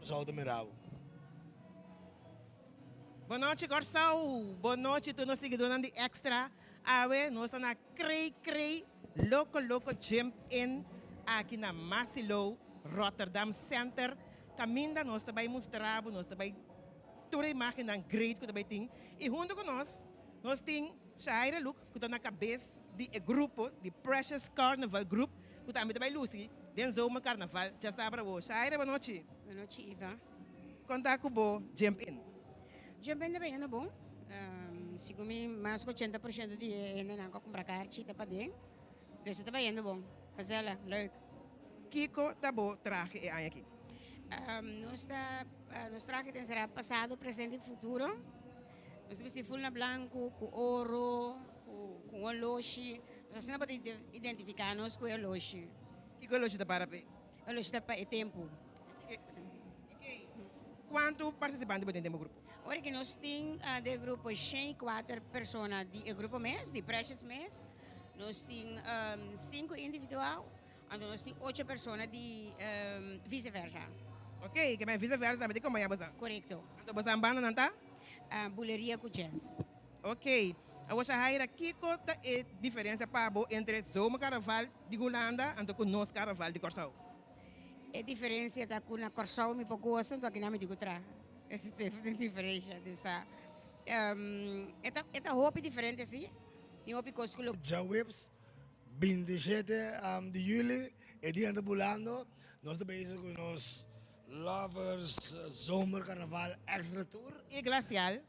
Kòrsou ta mira bo. Bon nochi Kòrsou! Bon nochi tur nos siguidónan di Extra. Awe nos ta na Krei Krei Loko Loko Jump In aki na Masilo Rotterdam Center. Kaminda nos ta bai mustra bo, nos ta bai tur e imagennan great ku ta bai tin. I huntu ku nos, nos tin Shaira Luke ku ta na kabes di e grupo di Precious Carnival Group ku tambe ta bai lusi den Zomer Carnaval djasabra awo. Shaira, bon nochi. Bon nochi Iva. Kon ta ku bo Jump In? Jump In ta bai yendo bon. Segun mi mas ku 80% di e hendenan ku a kumpra karchi ta paden. Dus e ta bai yendo bon. Gezellig, leuk. Kiko ta bo trahe e aña aki? Nos ta nos trahe ta enserá pasado, presente i futuro. Nos ta bisti ful na blanku, ku oro, ku un oloshi. Nos asina bo ta identifiká nos ku e oloshi. Kiko e oloshi ta para p'e? E oloshi ta pa e tempu. Kuantu partisipante bo tin den bo grupo? Ora ki nos tin den e grupo 104 persona di e grupo mes, di Precious mes. Nos tin sinku individual, anto nos tin ocho persona di vice versa. Ok, ke men vice versa tambe ta kompañá boso? Korekto. Anto boso banda nan ta? Buleria ku jazz. Ok. Awor Shahaira, kiko ta e diferensia pa bo entre zomerkarnaval di Hulanda anto ku nos karnaval di Kòrsou? E diferensia ta ku na Kòrsou mi por gosa, anto akinan mi tin ku traha. Esa ta e diferensia. Dus e ta e ta hopi diferente si. Tin hopi kos ku lo. Djaweps 27 di juli e dianan ta bulando. Nos ta bezig ku nos Lovers Zomer Carnaval Extra Tour. E Glacial.